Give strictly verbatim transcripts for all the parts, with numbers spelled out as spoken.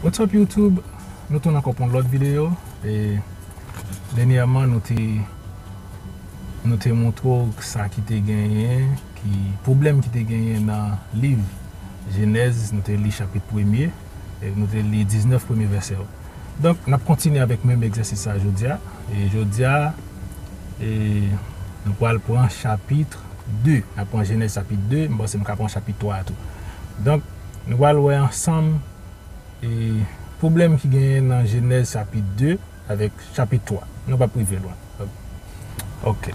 What's up YouTube? Nou tounen ankò pou yon lòt videyo. E dènyèman, nou te, nou te montre w sa ki te genyen, ki pwoblèm ki te genyen nan liv Jenèz, nou te li chapit premye, e nou te li diznèf premye vèsè yo. Donk, n ap kontinye avèk menm egzèsis sa jodi a. E jodi a, e, nou pral pran chapit de. N ap pran Jenèz chapit de, m panse m ka pran chapit twa a tou. Donk, nou pral wè ansanm e pwoblèm ki genyen nan Jenèz chapit de avèk chapit twa. Nou p ap rive lwen. Ok.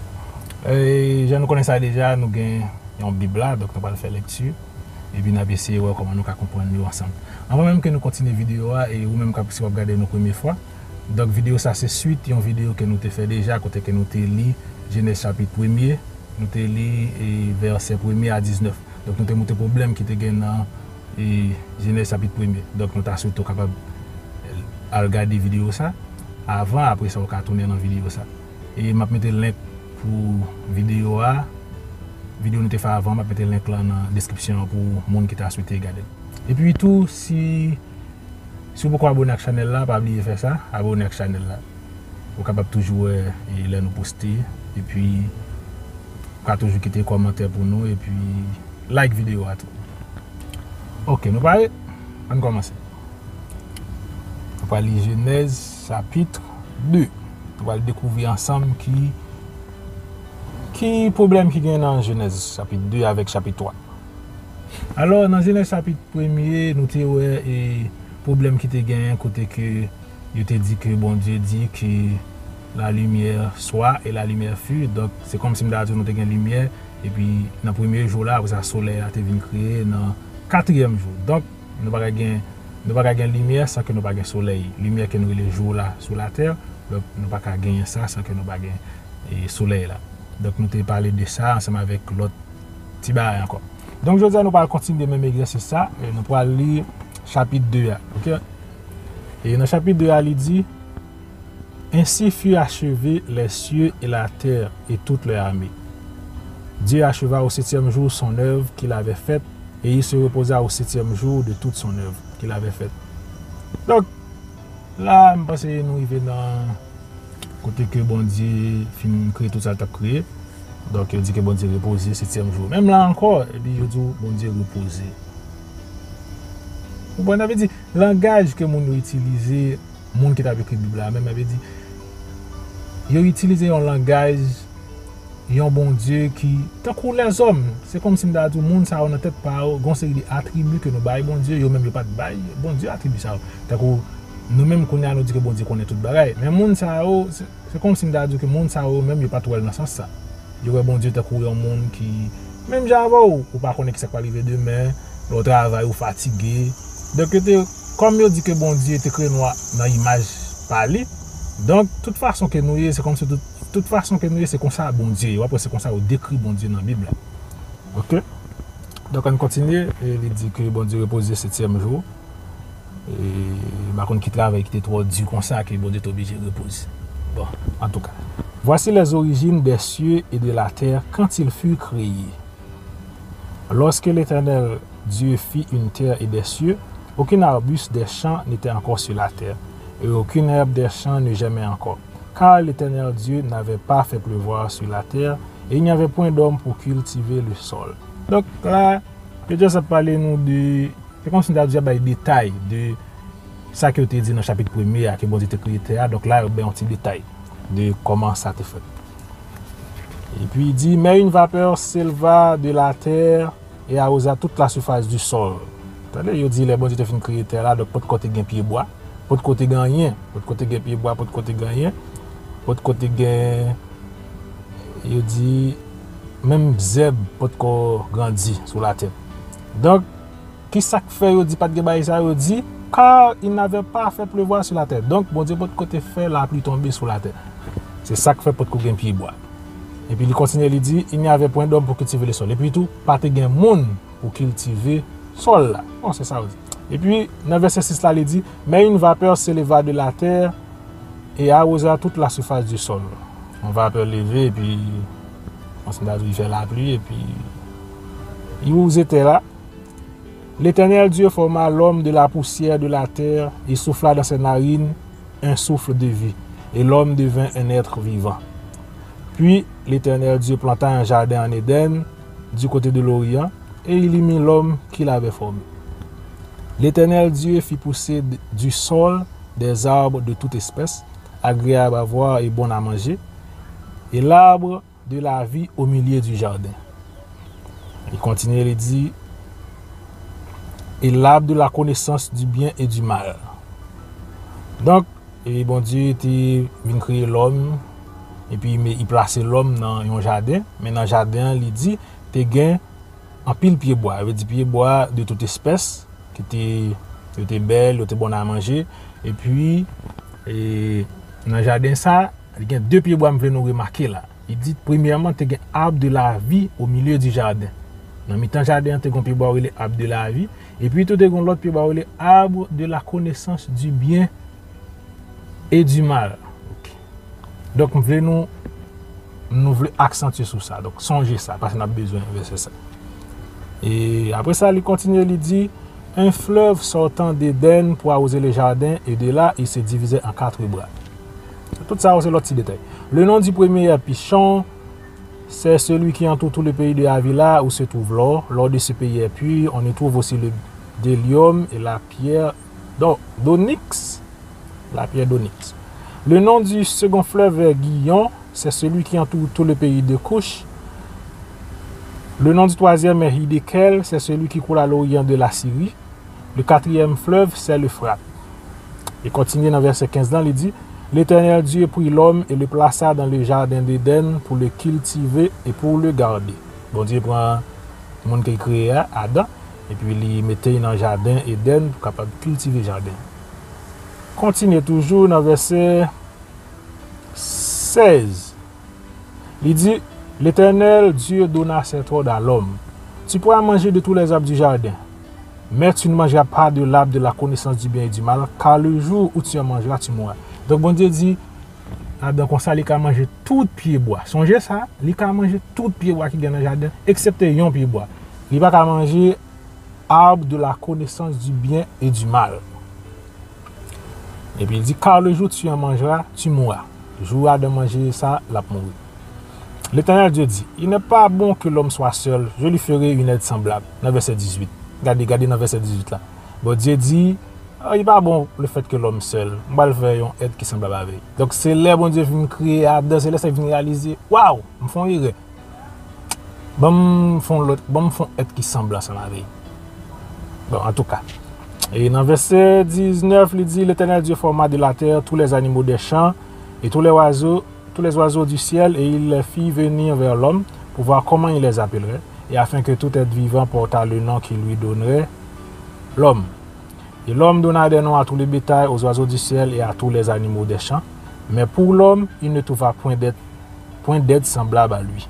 E, jan nou konnen sa deja, nou gen yon Bib la, donk nou pral fè lekti. Epi n ap eseye wè kòman nou ka konprann yo ansanm. Anvan menm ke nou kontinye videyo a, e ou menm k ap, si w ap gade nou premye fwa, donk videyo sa se swit yon videyo ke nou te fè deja, kote ke nou te li Jenèz chapit premye, nou te li e, vèsè premye a diznèf. Donk nou te montre pwoblèm ki te gen nan e, Jenèz chapit premye. Donk nou ta swete w kapab al gade videyo sa avan, apre sa w ka tounen nan videyo sa. E m ap mete link pou videyo a, videyo nou te fè avan, m ap mete link lan nan deskripsyon an pou moun ki ta swete gade l. Epi tou, si, si w poko abone ak chanèl la, pa bliye fè sa, abone ak chanèl la. Ou kapab toujou wè e, lè nou poste, epi ou ka toujou kite kòmantè pou nou, epi like videyo a tou. Ok, nou pare? Ann kòmanse. Nou pral li Jenèz chapit de. Nou pral dekouvri ansanm ki, ki pwoblèm ki gen nan Jenèz chapit de avèk chapit twa. Alò, nan Jenèz chapit premye, nou te wè e, pwoblèm ki te genyen kote ke yo te di ke Bondye di ke la lumière soit et la lumière fut. Donk, se kòmsi m ta di w nou te gen limyè, epi nan premye jou la, apre sa, solèy la te vin kreye nan katriyèm jou. Donk, nou pa ka gen, nou pa ka gen limyè san ke nou pa gen solèy. Limyè ke nou rele jou la sou latè, donk, nou pa ka genyen sa san ke nou pa gen e, solèy la. Donk, nou te pale de sa ansanm avèk lòt ti bagay ankò. Donk, jodi a, nou pral kontinye menm egzèsis sa, e nou pral li chapit de a, ok? E nan chapit de a, li di, Ainsi furent achevés les cieux et la terre et toute leur armée. Dieu acheva au septième jour son œuvre qu'il avait faite, et il se reposa au septième jour de toute son œuvre qu'il avait faite. Donk, la, m panse nou rive nan kote ke Bondye fin kreye tout sa l t ap kreye. Donk, yo di ke Bondye repoze setyèm jou. Menm la ankò, epi yo di w Bondye repoze. Ou konprann? Sa vle di, langaj ke moun yo itilize, moun ki t ap ekri Bib la, menm, sa vle di, yo itilize yon langaj, yon Bondye ki, tankou lèzòm, se kòmsi m ta di w, moun sa yo nan tèt pa yo, gen yon seri de atribi ke nou bay Bondye, yo menm yo pa t bay Bondye atribi sa yo. Tankou nou menm kounye a nou di ke Bondye konnen tout bagay. Men moun sa yo, se, se kòmsi m ta di w ke moun sa yo menm yo pa t wè l nan sans sa. Yo wè Bondye tankou yon moun ki, menm jan avè w, ou pa konnen kisa k pral rive demen, lè w travay ou fatige. Donk yo te, kòm yo di ke Bondye te kreye nou a, nan imaj pa li, donk tout fason ke nou ye, se kòmsi tout, tout fason ke nou ye, se konsa Bondye ye. W ap wè se konsa yo dekri Bondye nan Bib la. Ok? Donk, ann kontinye, e li di ke Bondye repoze setyèm jou. E m pa konn ki travay ki te twò di konsa ke Bondye te oblije repoze. Bon, antouka. Voici les origines des cieux et de la terre quand ils furent créés. Lorsque l'Éternel Dieu fit une terre et des cieux, aucun arbuste des champs n'était encore sur la terre, et aucune herbe des champs ne germait encore, car l'Éternel Dieu n'avait pas fait pleuvoir sur la terre, et il n'y avait point d'homme pour cultiver le sol. Donk la, yo just ap pale nou de, se kòmsi m ta di y ap bay detay de sa ke yo te di nan chapit premye a, ke Bondye te kreye tè a. Donk la, yo bay yon ti detay de kòman sa te fèt. Epi li di, mais une vapeur s'éleva de la terre et arrosa toute la surface du sol. Tande, yo di lè Bondye te fin kreye tè la, donk potko te gen pyebwa, potko te gen anyen, potko te gen pyebwa, potko te gen anyen, potko te gen, yo di, menm zèb potko grandi sou latè. Donk, kisa k fè yo di pa t gen bagay sa yo? Yo di, car il n'avait pas fait pleuvoir sur la terre. Donk, Bondye potko te fè lapli tonbe sou latè. Se sa k fè potko gen pyebwa. Epi li kontinye, li di, il n'y avait point d'homme pour cultiver le sol. Epi tou, pa te gen moun pou kiltive sòl la. Bon, se sa yo di. Epi, nan vèsè sis la, li di, mais une vapeur s'éleva de la terre et arrosa toute la surface du sol. Yon vapè leve, epi, kòmsi m ta di, li fè lapli, epi li wouze tè la. L'Éternel Dieu forma l'homme de la poussière de la terre et souffla dans ses narines un souffle de vie, et l'homme devint un être vivant. Puis l'Éternel Dieu planta un jardin en Éden, du côté de l'Orient, et il y mit l'homme qu'il avait formé. L'Éternel Dieu fit pousser du sol des arbres de toute espèce, agréables à voir et bons à manger, et l'arbre de la vie au milieu du jardin. Li kontinye, li di, et l'arbre de la connaissance du bien et du mal. Donk, e Bondye te vin kreye lòm, epi li plase lòm nan yon jaden, men nan jaden an, li di, te gen anpil pyebwa, vle di pyebwa de tout espès, ki te, yo te bèl, yo te bon a manje, epi, e, nan jaden sa, li gen de pyebwa m vle nou remake la. Li di, premyèman, te gen arbre de la vie au milieu du jardin. Nan mitan jaden an, te gen yon pyebwa yo rele arbre de la vie. Epi tou, te gen yon lòt pyebwa yo rele arbre de la connaissance du bien et du mal. Ok. Donk, m vle nou, nou vle aksantye sou sa. Donk, sonje sa, paske n ap bezwen vèsè sa. E apre sa, li kontinye, li di, un fleuve sortant d'Éden pour arroser le jardin, et de là, il se divisait en quatre bras. Tout sa, se lòt ti detay. Le nom du premier est Pishon, c'est celui qui entoure tout le pays de Havila où se trouve l'or. L'or de ce pays est pur. On y trouve aussi le bdellium et la pierre d'o-, d'onyx. La pierre d'onyx. Le nom du second fleuve est Gihon, c'est celui qui entoure tout le pays de Cush. Le nom du troisième est Hiddekel, c'est celui qui coule à l'orient de la Syrie. Le quatrième fleuve, c'est l'Euphrate. E kontinye nan vèsè kenz lan, li di, L'Éternel Dieu prit l'homme et le plaça dans le jardin d'Éden pour le cultiver et pour le garder. Bondye pran moun ke l kreye a, Adan, epi li mete l nan jaden Edenn pou kapab kiltive jaden. Kontinye toujou nan vèsè sèz. Li di, L'Éternel Dieu donna cet ordre à l'homme. Tu pourras manger de tous les arbres du jardin, mais tu ne mangeras pas de l'arbre de la connaissance du bien et du mal, car le jour où tu en mangeras, tu mourras. Donk, Bondye di, Adan konsa, li ka manje tout pyebwa. Sonje sa, li ka manje tout pyebwa ki gen nan jaden, eksepte yon pyebwa. Li pa ka manje arbre de la connaissance du bien et du mal. Epi li di, car le jour où tu en mangeras, tu mourras. Jou Adan manje sa, l ap mouri. L'Éternel Dieu dit, il n'est pas bon que l'homme soit seul, je lui ferai une aide semblable. Nan vèsè dizuit. Gade, gade nan vèsè dizuit la. Bondye di, ah, li pa bon le fait que l'homme seul. M pral fè yon èt ki sanblab avè l. Donk, se lè Bondye vin kreye Adan, se lè sa l vin reyalize, waw, m fè yon erè. Ban m fè yon lòt, ban m fè yon èt ki sanble ansanm avè l. Bon, antouka. E nan vèsè diznèf, li di, L'Éternel Dieu forma de la terre tous les animaux des champs et tous les oiseaux, tous les oiseaux du ciel, et il les fit venir vers l'homme pour voir comment il les appellerait, et afin que tout être vivant portât le nom qu'il lui donnerait, l'homme. Et l'homme donna des noms à tout le bétail, aux oiseaux du ciel et à tous les animaux des champs. Mais pour l'homme, il ne trouva point d'être, point d'être semblable à lui.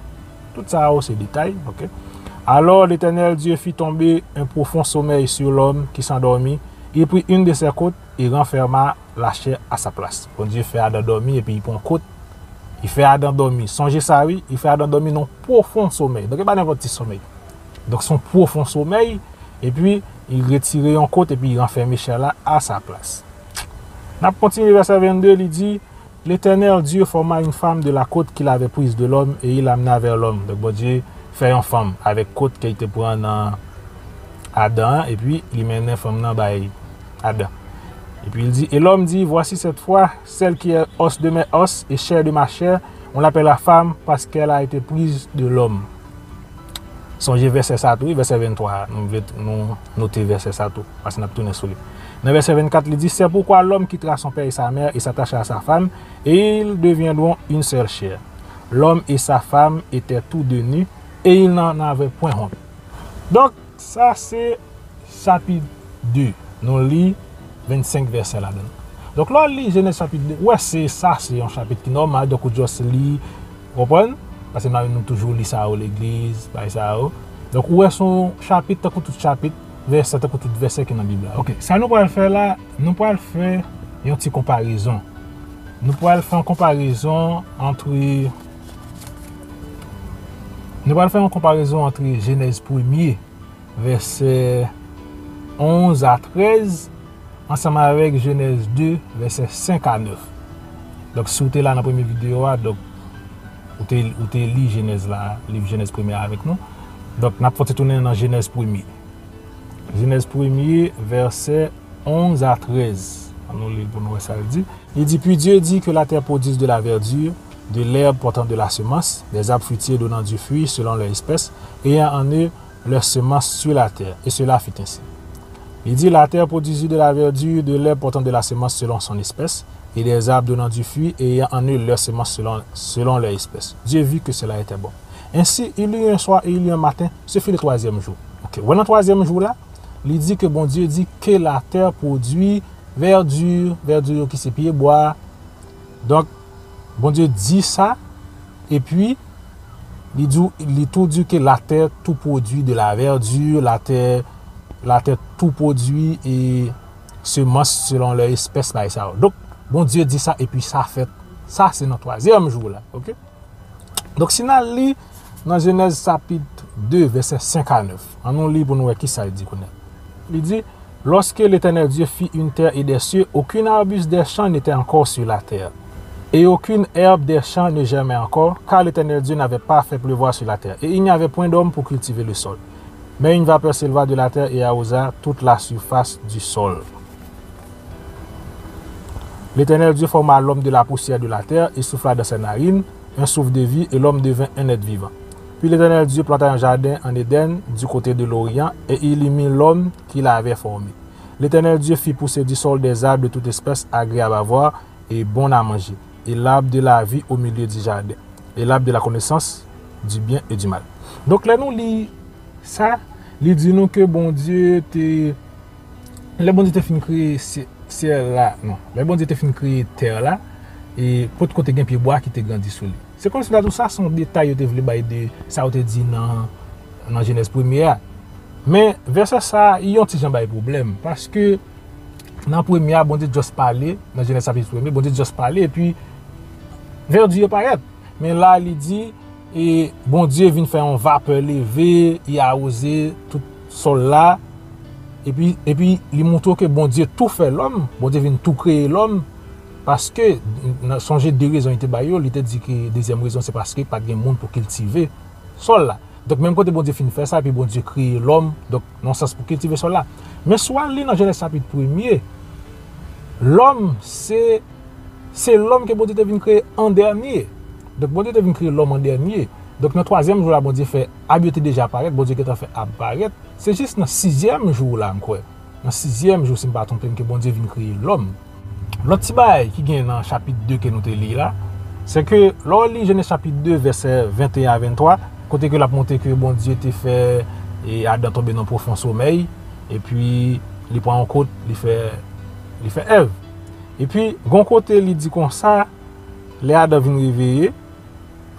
Tout sa yo se detay, ok? Alors l'Éternel Dieu fit tomber un profond sommeil sur l'homme qui s'endormit. Il prit une de ses côtes et renferma la chair à sa place. Bondye fè Adan dòmi epi li pran kot. Li fè Adan dòmi. Sonje sa, wi, li fè Adan dòmi nan pwofon somèy. Donk, e pa nenpòt ti somèy. Donk, se yon pwofon somèy. Epi, li retire yon kot epi li ranfème chè la a sa plas. N ap kontinye vèsè vennde, li di, L'Éternel Dieu forma une femme de la côte qu'il avait prise de l'homme et il l'amena vers l'homme. Donk, Bondye fè yon fanm avèk kot ke li te pran nan Adan an, epi li mennen fanm nan bay Adan. Epi li di, et l'homme dit, voici cette fois, celle qui est os de mes os et chair de ma chair, on l'appellera femme parce qu'elle a été prise de l'homme. Sonje vèsè sa tou, wi, vèsè venntwa a. Nou vle nou note vèsè sa tou, paske n ap tounen sou li. Nan vèsè vennkat, li di, c'est pourquoi l'homme quittera son père et sa mère et s'attachera à sa femme, et ils deviendront une seule chair. L'homme et sa femme étaient tous deux nus, et ils n'en avaient point honte. Donk, sa se chapit de. Nou li vennsenk vèsè ladan l. Donk, lè w li Jenèz chapit de, ou wè se sa, se yon chapit ki nòmal, donk ou just li, ou konprann? Paske nou, nou toujou li sa yo legliz, bagay sa yo. Donk, ou wè se yon chapit tankou tout chapit, vèsè tankou tout vèsè ki nan Bib la. Ok, sa nou pral fè la, nou pral fè yon ti konparezon. Nou pral fè yon konparezon antre, nou pral fè yon konparezon antre Jenèz premye, vèsè onz a trèz, ansanm avèk Jenèz de, vèsè senk a nèf. Donk, si w te la nan premye videyo a, donk, ou te, ou te li Jenèz la, liv Jenèz premye a avèk nou. Donk, n ap fè yon ti tounen nan Jenèz premye. Jenèz premye, vèsè onz a trèz. Ann nou li l pou nou wè sa l di. Il dit, Puis Dieu dit que la terre produise de la verdure, de l'herbe portant de la semence, des arbres fruitiers donnant du fruit selon leur espèce, ayant en eux leur semence sur la terre. Et cela fut ainsi. Il dit, La terre produisit de la verdure, de l'herbe portant de la semence selon son espèce, et des arbres donnant du fruit, ayant en eux leur semence selon, selon leur espèce. Dieu vit que cela était bon. Ainsi, il y eut un soir et il y eut un matin, ce fut le troisième jour. Ok, wè nan twazyèm jou la, li di ke Bondye di ke latè pwodui vèdi, vèdi yo ki se pyebwa. Donk, Bondye di sa, epi li di, li tou di ke la terre tout produit de la verdure, la terre, la terre tout produit et semence selon leur espèce, bagay sa yo. Donk, Bondye di sa, epi sa fèt. Sa se nan twazyèm jou la, ok? Donk, si n al li nan Jenèz chapit de, vèsè senk a nèf, ann nou li pou nou wè kisa l di kounye a. Li di, Lorsque l'Éternel Dieu fit une terre et des cieux, aucun arbuste des champs n'était encore sur la terre, et aucune herbe des champs ne germait encore, car l'Éternel Dieu n'avait pas fait pleuvoir sur la terre, et il n'y avait point d'homme pour cultiver le sol. Mais une vapeur s'éleva de la terre et arrosa toute la surface du sol. L'Éternel Dieu forma l'homme de la poussière de la terre et souffla dans ses narines un souffle de vie, et l'homme devint un être vivant. Puis l'Éternel Dieu planta un jardin en Éden, du côté de l'Orient, et il y mit l'homme qu'il avait formé. L'Éternel Dieu fit pousser du sol des arbres de toute espèce, agréables à voir et bons à manger, et l'arbre de la vie au milieu du jardin, et l'arbre de la connaissance du bien et du mal. Donk, lè nou li sa, li di nou ke Bondye te, lè Bondye te fin kreye syè-, syèl la, non, lè Bondye te fin kreye tè la, e potko te gen pyebwa ki te grandi sou li. Se kòmsi la tou sa se yon detay yo te vle bay de sa yo te di nan, nan Jenèz premye a. Men, vèsè sa a, yon ti jan bay pwoblèm, paske nan premye a, Bondye just pale, nan Jenèz chapit premye, Bondye just pale, epi vèdi yo parèt. Men la, li di, e Bondye vin fè yon vapè leve, li awoze tout sòl la, epi, epi li montre w ke Bondye tou fè lòm, Bondye vin tou kreye lòm, paske, n-, sonje de rezon li te bay yo, li te di ke dezyèm rezon se paske pa t gen moun pou kiltive sòl la. Donk, menm kote Bondye fin fè sa, epi Bondye kreye lòm, donk, nan sans pou kiltive sòl la. Men si w al li nan Jenèz chapit premye, lòm se, se lòm ke Bondye te vin kreye an dènye. Donk, Bondye te vin kreye lòm an dènye. Donk, nan twazyèm jou la, Bondye fè ab yo te deja parèt, Bondye gentan fè ab parèt. Se jis nan sizyèm jou la, m kwè. Nan sizyèm jou, si m pa twonpe m, ke Bondye vin kreye lòm. Lòt ti bagay ki gen nan chapit de ke nou te li la, se ke lè w li Jenèz chapit de, vèsè venteyen a venntwa, kote ke l ap montre ke Bondye te fè, e, Adan tonbe nan pwofon somèy, epi li pran yon kot, li fè, li fè Èv. Epi, gon kote li di konsa, lè Adan vin reveye,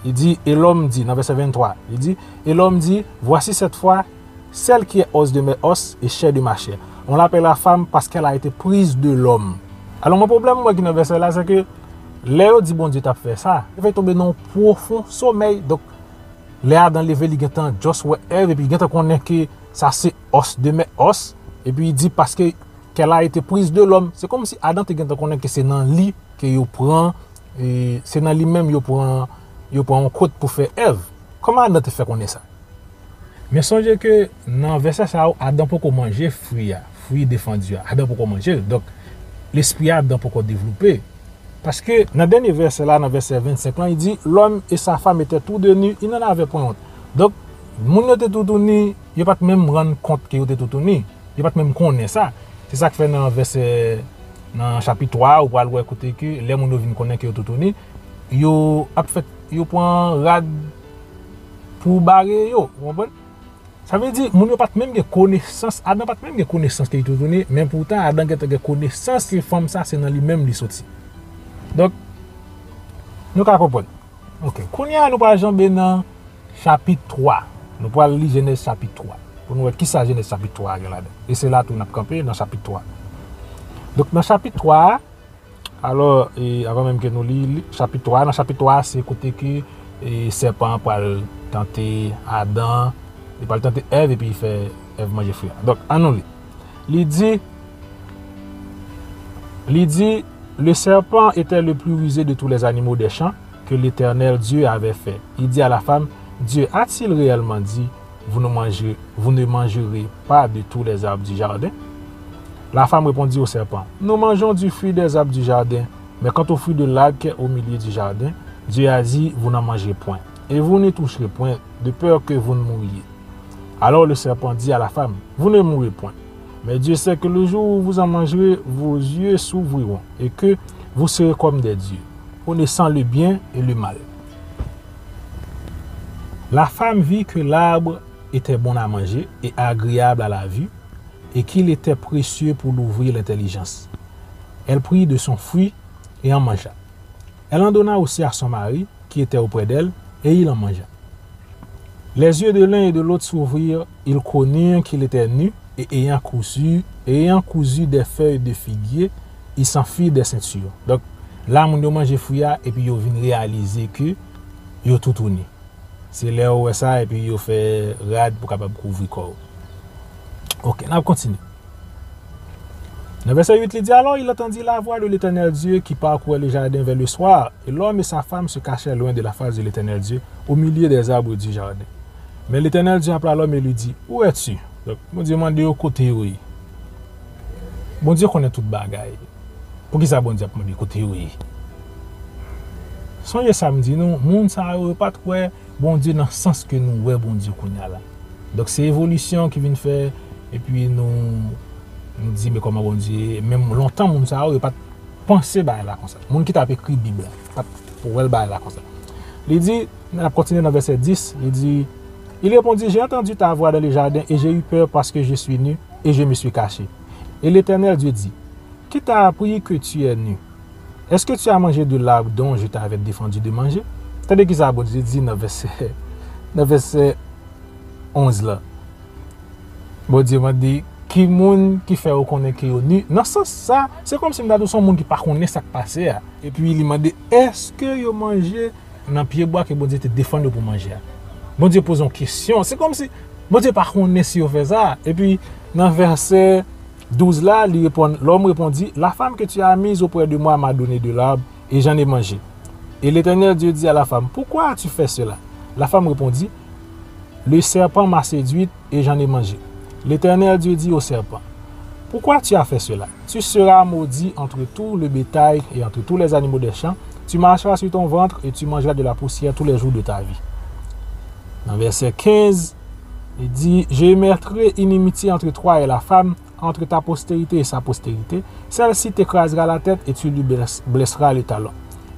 li di, et l'homme dit, nan vèsè venntwa, li di, et l'homme dit, Voici cette fois, celle qui est os de mes os et chair de ma chair. On l'appelle la femme parce qu'elle a été prise de l'homme. Alò, mwen pwoblèm mwen ki nan vèsè la, se ke lè yo di Bondye t ap fè sa, yo fè l tonbe nan yon pwofon somèy. Donk, lè Adan leve, li gentan just wè Èv, epi li gentan konnen ke sa se os de mes os, epi li di, Parce que qu'elle a été prise de l'homme. Se kòmsi Adan te gentan konnen ke se nan li ke yo pran, e, se nan li menm yo pran, yo pran yon kot pou fè Èv. Kòman Adan te fè konnen sa? Men sonje ke nan vèsè sa yo, Adan poko manje fwi a, fwi defandi a. Adan poko manje l. Donk, lespri Adan poko devlope. Paske nan dènye vèsè la, nan vèsè vennsenk lan, li di, L'homme et sa femme étaient tous deux nus, ils n'en avaient point honte. Donk, moun yo te toutouni, yo pa t menm rann kont ke yo te toutouni. Yo pa t menm konnen sa. Se sa k fè nan vèsè, nan chapit twa a, ou pral wè kote ke lè moun yo vin konnen ke yo toutouni, yo ap fèt, yo pran rad pou bare yo, ou konprann? Sa vle di, moun yo pa t menm gen konesans, Adan pa t menm gen konesans ke li toutouni, men poutan Adan gentan gen konesans ke fanm sa se nan li menm li soti. Donk, nou ka konprann. Ok, kounye a nou pral janbe nan chapit twa. Nou pral li Jenèz chapit twa. Pou nou wè kisa Jenèz chapit twa a gen ladan. E se la tou n ap kanpe nan chapit twa. Donk, nan chapit twa a, alò, e, avan menm ke nou li, li chapit twa a, nan chapit twa a, se kote ke, e, sèpan an pral tante Adan, li pral tante Èv, epi li fè Èv manje fwi a. Donk, ann nou li. Li di, li di, le serpent était le plus rusé de tous les animaux des champs que l'Éternel Dieu avait fait. Il dit à la femme, Dieu a-t-il réellement dit, vous ne mangerez, vous ne mangerez pas de tous les arbres du jardin? La femme répondit au serpent, nous mangeons du fruit des arbres du jardin, mais quant au fruit de l'arbre qui est au milieu du jardin, Dieu a dit, vous n'en mangerez point, et vous n'y toucherez point, de peur que vous ne mouriez. Alors le serpent dit à la femme, vous ne mourrez point. Mais Dieu sait que le jour où vous en mangerez, vos yeux s'ouvriront et que vous serez comme des dieux, connaissant le bien et le mal. La femme vit que l'arbre était bon à manger et agréable à la vue, et qu'il était précieux pour l'ouvrir l'intelligence. Elle prit de son fruit et en mangea. Elle en donna aussi à son mari, qui était auprès d'elle, et il en mangea. Les yeux de l'un et de l'autre s'ouvrirent, ils connurent qu'il était nu, et ayant cousu, et ayant cousu des feuilles de figuier, ils s'en firent des ceintures. Donk, la, moun yo manje fwi a, epi yo vin reyalize ke yo toutouni. Se lè yo wè sa, epi yo fè rad pou kapab kouvri kò yo. Ok, n ap kontinye. Nan vèsè uit, li di, alors il entendit la voix de l'Éternel Dieu qui parcourait le jardin vers le soir, et l'homme et sa femme se cachaient loin de la face de l'Éternel Dieu, au milieu des arbres du jardin. Mais l'Éternel Dieu appela l'homme et lui dit, où es-tu? Donk, Bondye mande yo kote yo ye. Bondye konnen tout bagay. Poukisa Bondye ap mande kote yo ye? Sonje sa m di nou, moun sa yo, yo pa t wè Bondye nan sans ke nou wè Bondye kounye a la. Donk, se evolisyon ki vin fè, epi nou, nou di, men kòman Bondye, menm lontan moun sa yo, yo pa t panse bagay la konsa. Moun ki t ap ekri Bib la, pa t wè l bagay la konsa. Li di, n ap kontinye nan vèsè dis, li di, il répondit, j'ai entendu ta voix dans le jardin et j'ai eu peur parce que je suis nu et je me suis caché. Et l'Éternel Dieu dit, qui t'a appris que tu es nu? Est-ce que tu as mangé de l'arbre dont je t'avais défendu de manger? Tande ki sa Bondye di nan vèsè, nan vèsè onz la. Bondye mande, ki moun ki fè yo konnen ke yo ni? Nan sans sa, se kòmsi m ta di w se yon moun ki pa konnen sa k pase a. Epi li mande, èske yo manje nan pyebwa ke Bondye te defann yo pou manje a? Bondye poze yon kesyon. Se kòmsi Bondye pa konnen si yo fè sa. Epi nan vèsè douz la, li reponn, l'homme répondit, la femme que tu as mise auprès de moi m'a donné de l'arbre, et j'en ai mangé. Et l'Éternel Dieu dit à la femme, pourquoi as-tu fait cela? La femme répondit, le serpent m'a séduite et j'en ai mangé. L'Éternel Dieu dit au serpent, pourquoi tu as fait cela? Tu seras maudit entre tout le bétail et entre tous les animaux des champs. Tu marcheras sur ton ventre et tu mangeras de la poussière tous les jours de ta vie. Nan vèsè kenz, li di, je mettrai inimitié entre toi et la femme, entre ta postérité et sa postérité. Celle-ci t'écrasera la tête et tu lui blesseras le talon.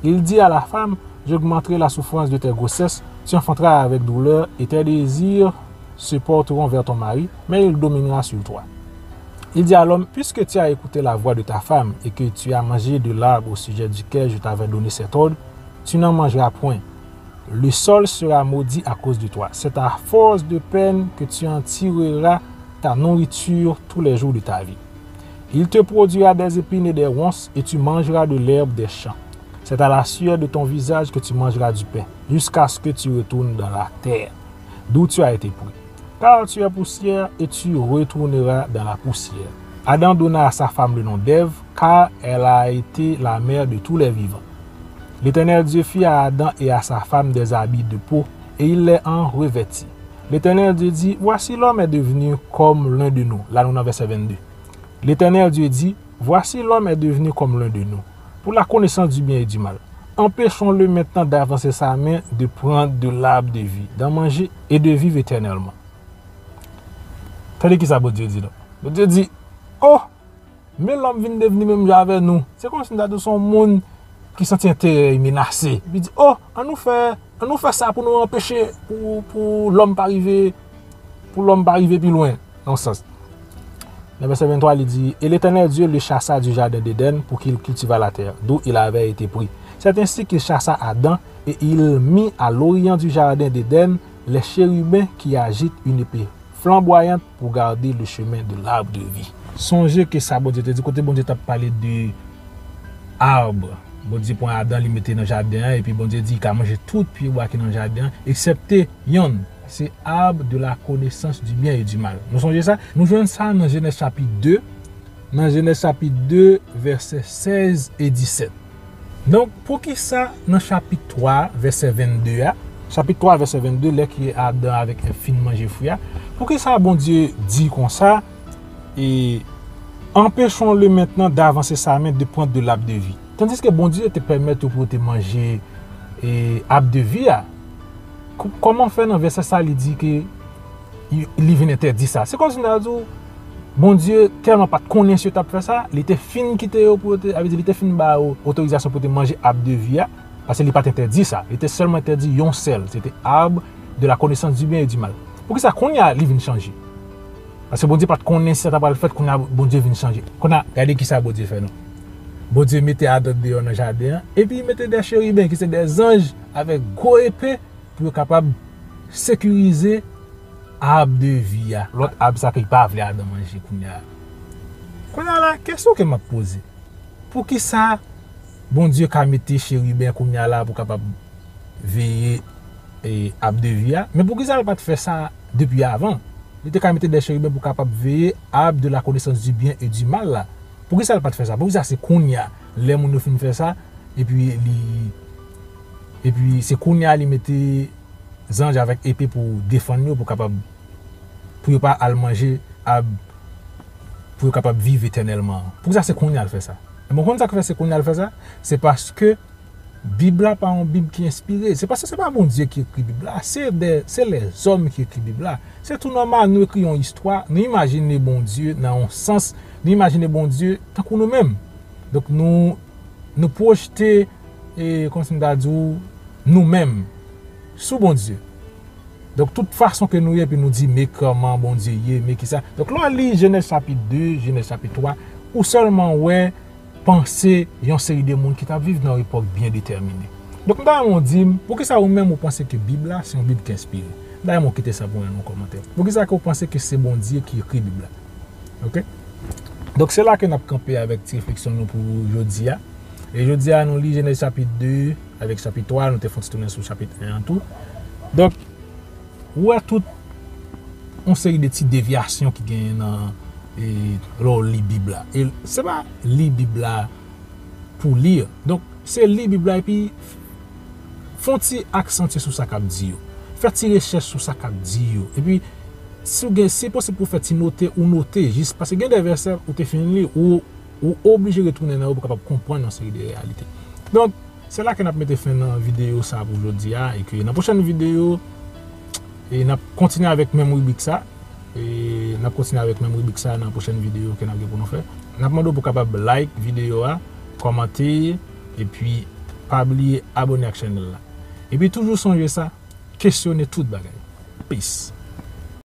Il dit à la femme, j'augmenterai la souffrance de tes grossesses, tu enfanteras avec douleur et tes désirs se porteront vers ton mari, mais il dominera sur toi. Il dit à l'homme, puisque tu as écouté la voix de ta femme et que tu as mangé de l'arbre au sujet duquel je t'avais donné cet ordre, tu n'en mangeras point. Le sol sera maudit à cause de toi. C'est à force de peine que tu en tireras ta nourriture tous les jours de ta vie. Il te produira des épines et des ronces, et tu mangeras de l'herbe des champs. C'est à la sueur de ton visage que tu mangeras du pain, jusqu'à ce que tu retournes dans la terre d'où tu as été pris. Car tu es poussière et tu retourneras dans la poussière. Adam donna à sa femme le nom d'Ève, car elle a été la mère de tous les vivants. L'Éternel Dieu fit à Adam et à sa femme des habits de peau, et il les en revêtit. L'Éternel Dieu dit, voici l'homme est devenu comme l'un de nous. La nou nan vèsè vennde. L'Éternel Dieu dit, voici l'homme est devenu comme l'un de nous, pour la connaissance du bien et du mal. Empêchons-le maintenant d'avancer sa main, de prendre de l'arbre de vie, d'en manger et de vivre éternellement. Tande ki sa Bondye di la. Bondye di, oh, men lòm vin devni menm jan avè nou. Se kòmsi m ta di w se yon moun ki santi enterè li menase. Epi di, oh, an nou fè, an nou fè sa pou nou anpeche, pou, pou lòm pa rive, pou lòm pa rive pi lwen, nan yon sans. Nan vèsè venntwa, li di, et l'Éternel Dieu le chassa du jardin d'Éden pour qu'il cultivât la terre, d'où il avait été pris. C'est ainsi qu'il chassa Adam, et il mit à l'orient du jardin d'Éden les chérubins qui agitent une épée flamboyante pour garder le chemin de l'arbre de vie. Sonje ke sa Bondye te di, kote Bondye t ap pale de arbre, Bondye pran Adan, li mete nan jaden an, epi Bondye di li ka manje tout pyebwa ki nan jaden an, eksepte yonn, se arbre de la connaissance du bien et du mal. Nou sonje sa? Nou jwenn sa nan Jenèz chapit de, nan Jenèz chapit de, vèsè sèz e disèt. Donk, poukisa nan chapit twa, vèsè vennde a, chapit twa, vèsè vennde, lè ke Adan avèk Èv fin manje fwi a, poukisa Bondye di konsa, e, empêchons-le maintenant d'avancer sa main de prendre de l'arbre de vie? Tandiske Bondye te pèmèt yo pou yo te manje, e, arbre de vie a. K-, kòman fè nan vèsè sa li di ke li, li vin entèdi sa? Se kòmsi m ta di w, Bondye tèlman pa t konnen si yo t ap fè sa, li te fin kite yo pou yo te, sa vle di li te fin ba yo otorizasyon pou yo te manje arbre de vie a, paske li pa t entèdi sa. Li te sèlman entèdi yon sèl, se te arbre de la connaissance du bien et du mal. Poukisa kounye a li vin chanje? Paske Bondye pa t konnen si sa ta pral fèt, kounye a Bondye vin chanje. Kounye a, gade kisa Bondye fè non. Bondye mete Adan deyò nan jaden an, epi li mete de cheriben ki se de zanj avèk gwo epe pou yo kapab sekirize arbre de vie a. Lòt arbre sa ke li pa vle Adan manje kounye a. Kounye a la, kesyon ke m ap poze. Poukisa Bondye ka mete cheriben kounye a la pou kapab veye, e, arbre de vie a? Men poukisa l pa t fè sa depi avan? Li te ka mete de cheriben pou kapab veye arbre de la connaissance du bien et du mal la. Poukisa l pa t fè sa? Poukisa se kounye a, lè moun yo fin fè sa, epi li, epi se kounye a li mete zanj avèk epe pou defann yo, pou kapab, pou yo pa al manje arbre, pou yo kapab viv etènèlman? Poukisa se kounye a l fè sa? Bon, konn sa k fè se kounye a l fè sa? Se paske Bib la pa yon Bib ki enspire. Se paske se pa Bondye ki ekri Bib la. Se de, se lèzòm ki ekri Bib la. Se tou nòmal nou ekri yon istwa, nou imajine Bondye nan yon sans, nou imajine Bondye tankou nou menm. Donk nou, nou pwojte, e, kòmsi m ta di w, nou menm sou Bondye. Donk, tout fason ke nou ye, epi nou di, "Men kòman Bondye ye, men kisa." Donk, lè w li Jenèz chapit de, Jenèz chapit twa, ou sèlman wè panse yon seri de moun ki t ap viv nan yon epòk byen detèmine. Donk, m ta renmen w di m, poukisa ou menm ou panse ke Bib la se yon Bib ki enspire? M ta renmen w kite sa pou mwen nan yon kòmantè. Poukisa ke w panse ke se Bondye ki ekri Bib la? Oke? Donk, se la ke n ap kanpe avèk ti refleksyon nou pou jodi a. E jodi a, nou li Jenèz chapit de avèk chapit twa, nou te fè yon ti tounen sou chapit en an tou. Donk, ou wè tout yon seri de ti devyasyon ki genyen nan, e, lè w li Bib la. E se pa li Bib la pou li. Donk, se li Bib la epi fè yon ti aksantye sou sa k ap di yo. Fè ti rechèch sou sa k ap di yo. Epi, si w gen, si posib pou fè ti note, ou note, jis paske gen de vèsè ou te fin li, ou, ou oblije retounen nan yo pou kapab konprann yon seri de reyalite. Donk, se la ke n ap mete fen nan videyo sa pou jodi a, e ke nan pwochèn videyo, e n ap kontinye avèk menm ribrik sa. E n ap kontinye avèk menm ribrik sa nan pwochèn videyo ke n ap gen pou nou fè. N ap mande w pou kapab like videyo a, kòmante, epi pa bliye abòne ak chanèl la. Epi toujou sonje sa, kesyone tout bagay. Peace.